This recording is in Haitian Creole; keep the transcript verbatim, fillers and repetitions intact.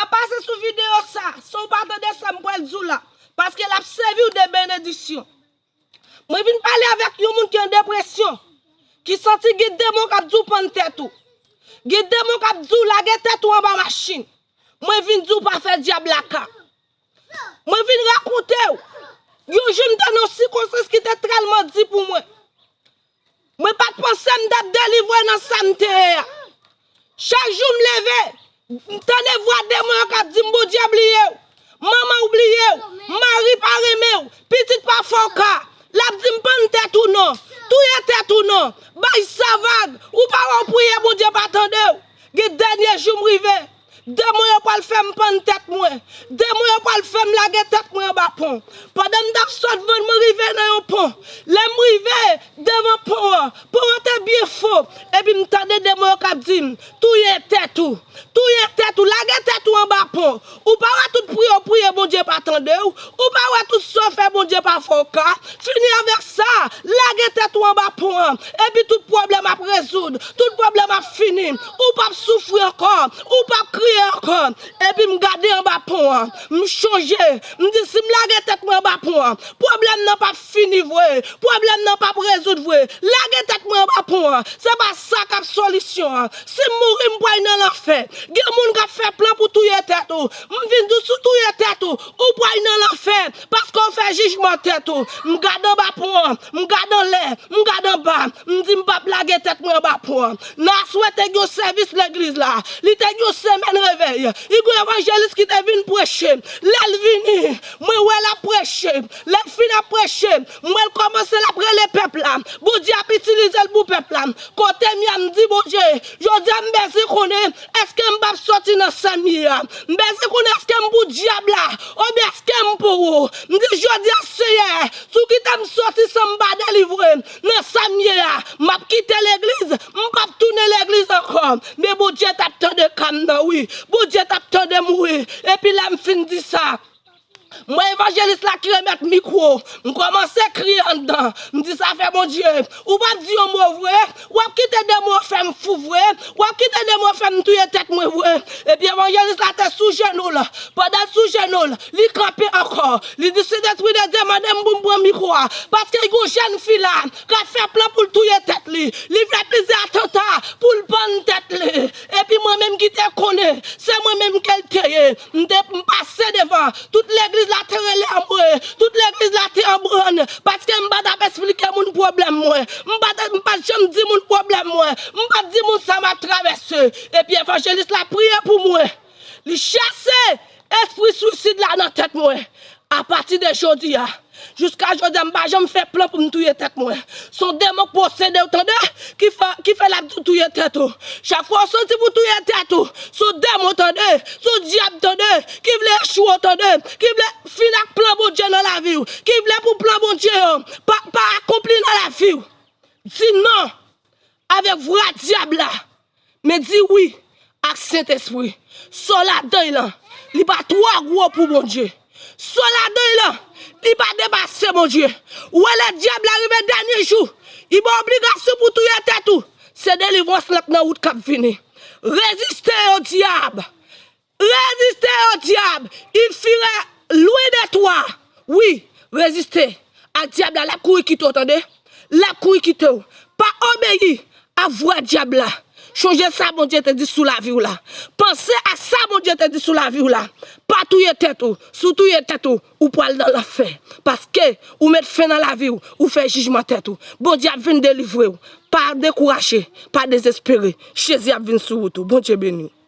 Pase sou videyo sa, san w pa tande sa m pral di w la, paske l ap sèvi w de benedisyon. Mwen vin pale avèk yon moun ki an depresyon, ki santi gen demon k ap di w pann tèt ou. Gen demon k ap di w lage tèt ou anba machin. Mwen vin di w pa fè dyab la ka. Mwen vin rakonte w. Yon jou m te nan yon sikonstans ki te tèlman di pou mwen. Mwen pa t panse m t ap delivre nan sa m te ye a. Chak jou m leve, m tande vwa demon yo k ap di m Bondye bliye w, manman w bliye w, mari pa renmen w, pitit pa fè w ka. L ap di m pann tèt ou non, touye tèt ou non, bay sa vag, ou pa wè w priye Bondye pa tande w. Gen dènye jou m rive, demon yo pral fè m pann tèt mwen. Demon yo pral fè m lage tèt mwen anba pon. Pandan m t ap sot vann, mwen rive nan yon pon. Lè m rive devan pon an, pon an te byen fon. Epi m tande demon yo k ap di m, touye tèt ou, touye tèt ou, lage tèt ou anba pon. Ou pa wè tout priye w priye Bondye pa tande w. Ou pa wè tout sa w fè Bondye pa fè w ka. Fini avèk sa, lage tèt ou anba pon an. Epi tout pwoblèm ap rezoud. Tout pwoblèm ap fini. Ou p ap soufri ankò. Ou p ap kriye ankò. Epi m gade anba pon an. M chonje. M di si m lage tèt mwen anba pon an, pwoblèm nan p ap fini vre. Pwoblèm nan p ap rezoud vre. Lage tèt mwen anba pon an. Se pa sa k ap solisyon an. Si m mouri, m pral nan lanfè. Gen moun k ap fè plan pou touye tèt ou. M vin di w si w touye tèt ou, ou pral nan lanfè. Paske w fè jijman tèt ou. M gade anba pon an. M gade anlè. M gade anba. M di m p ap lage tèt mwen anba pon an. Nan aswè te gen yon sèvis legliz la. Li te gen yon semèn revèy. Li gen yon evanjelis ki te vin preche. Lè l vini, mwen wè l ap preche. Lè l fin ap preche, m wè l kòmanse l ap rele pèp la. Bondye ap itilize l pou pèp la. Kote m ye a, m di Bondye, jodi a m bezwen konnen èske m p ap soti nan sa m ye a. M bezwen konnen èske m pou dyab la, oubyen èske m pou ou. M di jodi a Seyè, si w kite m soti san m pa delivre nan sa m ye a, m ap kite legliz, m p ap tounen legliz ankò. Men Bondye t ap tande ka m nan wi. Bondye t ap tande m wi. Epi lè m fin di sa, m wè evanjelis la ki remèt mikwo. M kòmanse kriye anndan. M di sa fè Bondye. Ou p ap di yon mo vre. W ap kite demon fè m fou vre. W ap kite demon fè m touye tèt mwen vre. Epi evanjelis la te sou jenou l. Pandan l sou jenou l, li kanpe ankò. Li di Sentespri de Dye mande m pou m pran mikwo a. Paske gen yon jèn fi la k ap fè plan pou l touye tèt li. Li fè plizyè atanta pou l pann tèt li. Epi mwen menm ki te konnen se mwen menm ke l te ye. M te, m pase devan. Tout legliz la te rele anmwe. Tout legliz la te anbrann. Paske m pa t ap esplike moun pwoblèm mwen. M pa t, m pa t janm di moun pwoblèm mwen. M pa t di moun sa m ap travèse. Epi evanjelis la priye pou mwen. Li chase espri swisid la nan tèt mwen. Apati de jodi a, jiska jodi a, m pa janm fè plan pou m touye tèt mwen. Se yon demon k posede w tande, ki fè, ki fè l ap di w touye tèt ou. Chak fwa w santi pou touye tèt ou, se yon demon tande, se yon dyab tande, ki vle echwe w tande, ki vle fin ak plan Bondye nan lavi w, ki vle pou plan Bondye yo pa, pa akonpli nan lavi w. Di non avèk vwa dyab la, men di wi ak Sentespri. Sa w ladan l lan, li pa twò gwo pou Bondye. Sa w ladan l lan, li pa depase Bondye. Ou wè lè dyab la rive dènye jou, li ba w obligasyon pou touye tèt ou. Se delivrans lan k nan wout k ap vini. Reziste yo dyab. Résistez au diable, il fuira loin de toi. Wi, reziste ak dyab la, l ap kouri kite w, tande? L ap kouri kite w. Pa obeyi a vwa dyab la. Chonje sa Bondye te di sou lavi w la. Panse a sa Bondye te di sou lavi w la. Pa touye tèt ou. Si w touye tèt ou, ou pral nan lanfè. Paske ou met fen nan lavi w, ou fè jijman tèt ou. Bondye ap vin delivre w. Pa dekouraje, pa dezespere. Jezi ap vin sou wout ou. Bondye beni w.